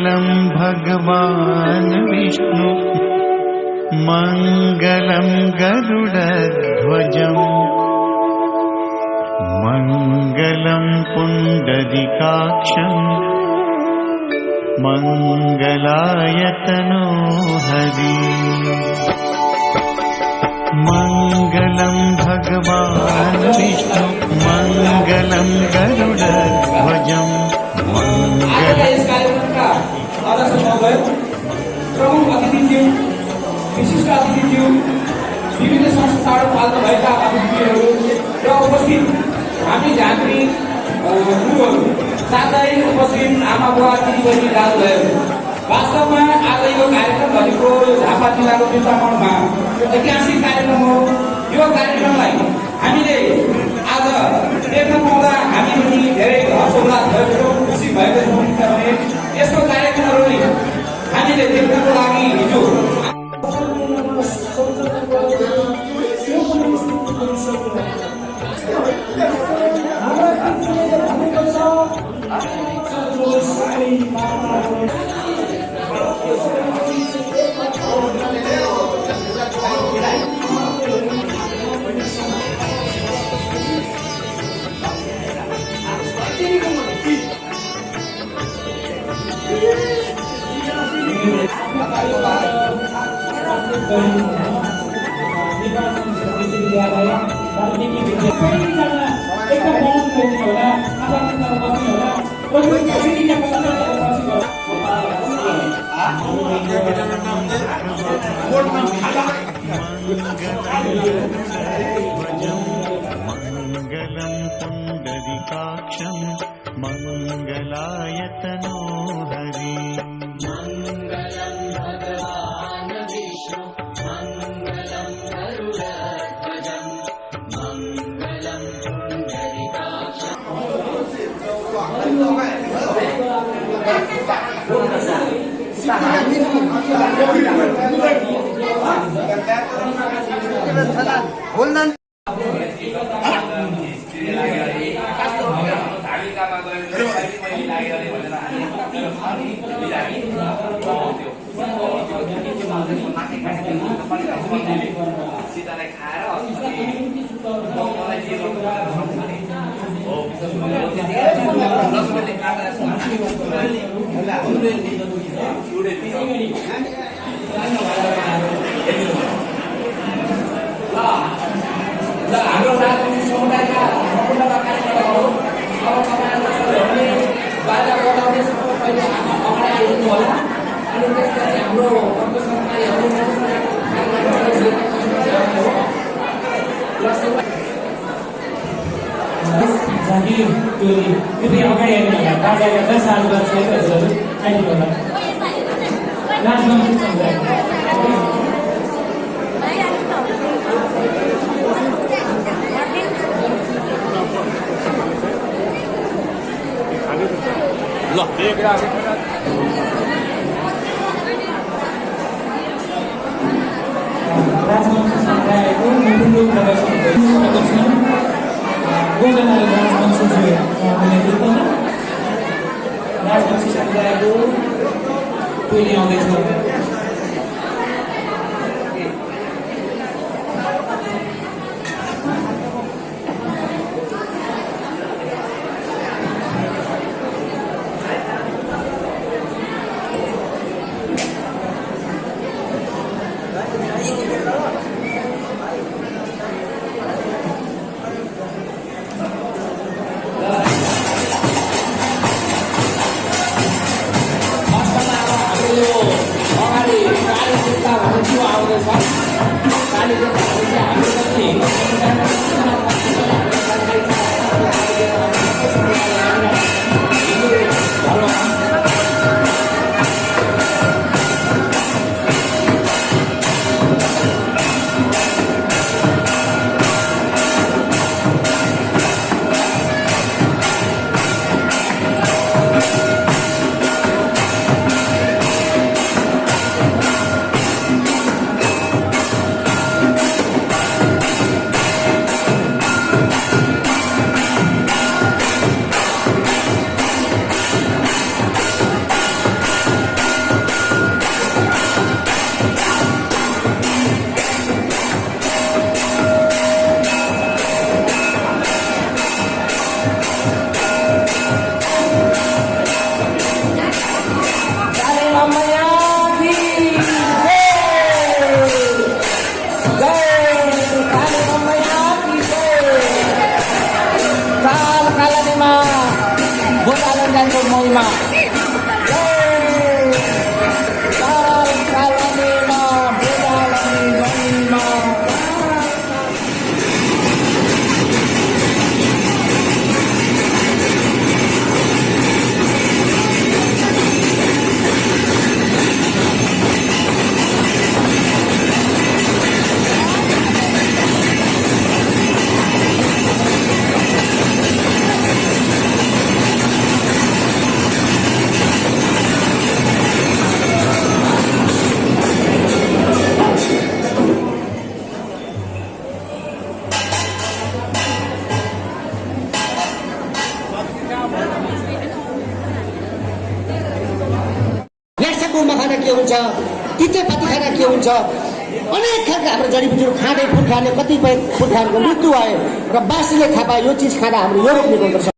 मङ्गलं भगवान् विष्णु मङ्गलं गरुडध्वजम् मङ्गलं पुण्डरीकाक्षम् मङ्गलायतनो हरि मङ्गलं भगवान् विष्णु मङ्गलं गरुडध्वजम् प्रमुख अतिथिज्यू विशिष्ट अतिथिज्यू विभिन्न संस्थाबाट पाल्नु भएका अतिथिहरू र उपस्थित हामी झाँक्री गुरुहरू साथै उपस्थित आमा बुवा दिदीबहिनी दाजुभाइहरू वास्तवमा आज यो कार्यक्रम भनेको झापा जिल्लाको चिन्तामणमा ऐतिहासिक कार्यक्रम हो। यो कार्यक्रमलाई हामीले आज देख्न पाउँदा हामी पनि धेरै हर्षोल्लास भएको छौँ, खुसी भएको छौँ। किनभने यस्तो कार्यक्रमहरू हामीले देख्नको लागि हिजो मङ्गलं पुण्डरीकाक्षम् मङ्गलायतनो हरि मङ्गलं भगवान् विष्णु मङ्गलं गरुडध्वजम् मङ्गलं पुण्डरीकाक्षम् हाम्रो राजनीतिक समुदायका सम्पूर्ण कार्यकर्ताहरू अब तपाईँहरूले बाजा बजाउने समय पहिले अगाडि आइदिनु होला। अनि त्यसपछि हाम्रो जागिर टोली कृपया अगाडि आइदिनु होला। बाजाका 10 साल गर्छहरू आइदिनु होला। राजवंशी समुदाय राजवंशी समुदायको निपुण प्रदर्शन गोजनाले राजवंशी नेतृत्वमा राजवंशी समुदायको टोली आउँदैछ। महिमा कालामेमा बेलालमी महिमा ल्याक्साको मखाना के हुन्छ, तितेपाती खाना के हुन्छ, अनेक खालका हाम्रो जडीबुटीहरू खाँदै पुर्खाले कतिपय पुर्खाहरूको मृत्यु भयो र बासीले थाहा पायो यो चिज खाँदा हाम्रो यो रोग निको गर्छ।